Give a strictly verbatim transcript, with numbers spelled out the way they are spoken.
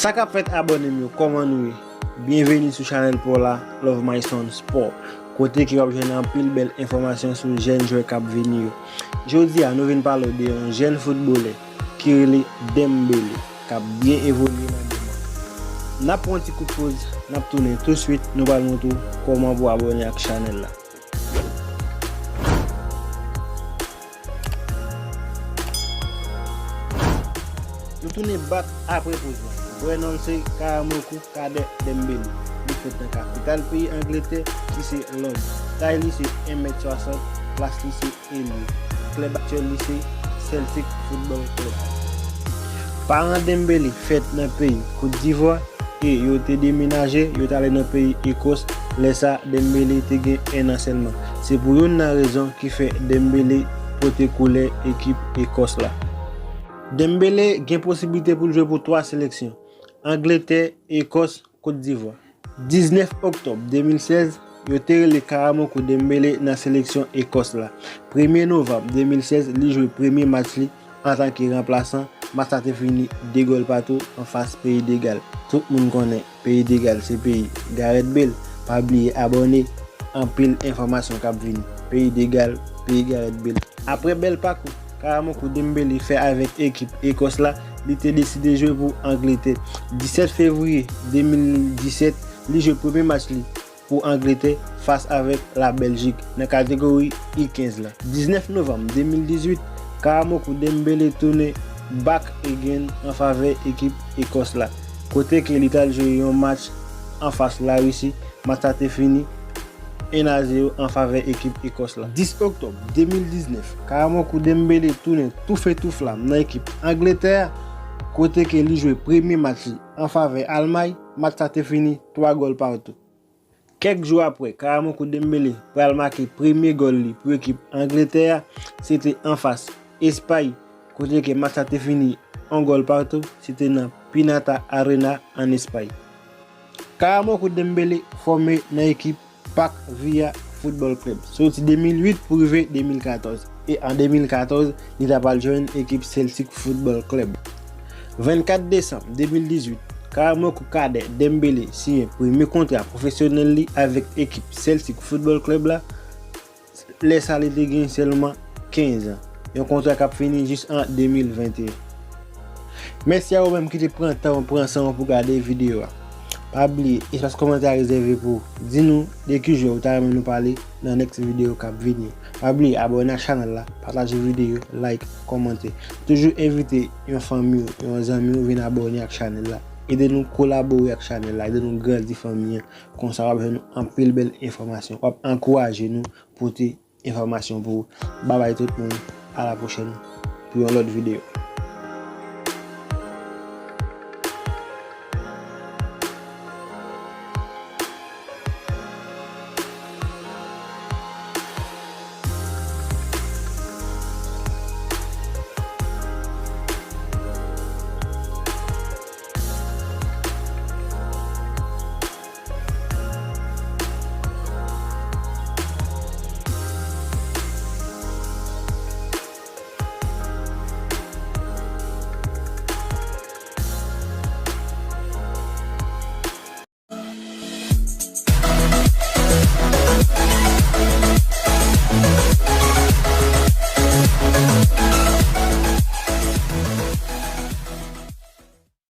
Sa k ap fèt, abòne m yo, kòman nou ye? Byenveni sou chanèl pa w la, Love My Son Sport, kote ke w ap jwenn anpil bèl enfòmasyon sou jèn jwè k ap vini yo. Jodi a, nou vin pale w de yon jèn foutbolè ki rele Dembélé, k ap byen evolye nan moman. N ap pran yon ti kout poz, n ap tounen touswit, nou pral montre w kòman pou abòne ak chanèl la. Nou tounen back apre poz la. Vrè non l se Karamoko Kader Dembélé. Li fèt nan kapital peyi Angletè, ki se Lond. Tay li se en mèt swasant, klas li se elye. Klèb aktyèl li se Celtic Football Club. Paran Dembélé fèt nan peyi Kot Divwa e yo te demenaje, yo t ale nan peyi Ekòs. Lè sa, Dembélé te gen en an sèlman. Se pou youn nan rezon ki fè Dembélé pote koulè ekip Ekòs la. Dembélé gen posiblite pou l jwe pou twa seleksyon, Angletè, Ekòs, Kot Divwa. Diznèf oktòb de mil sèz, yo te rele Karamoko Dembélé nan seleksyon Ekòs la. Premye novanm de mil sèz, li jwe premye match li antanke ranplasan. Match la te fini de gòl patou anfas Peyi de Gal. Tout moun konnen Peyi de Gal se peyi Gareth Bale. Pa bliye abòne, anpil enfòmasyon k ap vini. Peyi de Gal, peyi Gareth Bale. Apre bèl pakou Karamoko Dembélé fè avèk ekip Ekòs la, li te deside jwe pou Angletè. Disèt fevriye de mil disèt, li jwe premye match li pou Angletè fas avèk la Bèljik nan kategori U kenz la. Diznèf novanm de mil dizuit, Karamoko Dembélé tounen back again an favè ekip Ekòs la, kote ke li t al jwe yon match anfas Larisi. Match la te fini en a zewo an favè ekip Ekòs la. Dis oktòb de mil diznèf, Karamoko Dembélé tounen toufe tou flam nan ekip Angletè a, kote ke li jwe premye match li an favè Almay. Match la te fini twa gòl patou. Kèk jou apre, Karamoko Dembélé pral make premye gòl li pou ekip Angletè a, se te anfas Espay, kote ke match la te fini yon gòl patou, se te nan Pinata Arena ann Espay. Karamoko Dembélé fòme nan ekip Park Villa Football Club soti de mil uit pou rive de mil katòz, e an de mil katòz, li ta pral jwenn ekip Celtic Football Club. Vennkat desanm de mil dizuit, Karamoko Kader Dembélé siyen premye kontra pwofesyonèl li avèk ekip Celtic Football Club la. Lè sa, li te gen sèlman kenz an. Yon kontra k ap fini jis an de mil venteyen. Mèsi a ou menm ki te pran tan w, pran san w pou gade videyo a. Pa bliye, espas kòmantè a rezève pou w. Di nou de ki jwè ou ta renmen nou pale nan next videyo k ap vini. Pa bliye abòne ak chanèl la, pataje videyo, like, kòmante. Toujou envite yon fanmi w, yon zanmi w vin abòne ak chanèl la. Ede nou kolabore ak chanèl la, ede nou grandi fanmi an. Konsa w ap jwenn anpil bèl enfòmasyon. W ap ankouraje nou pote enfòmasyon pou ou. Babay tout moun, a la pwochèn pou yon lòt videyo.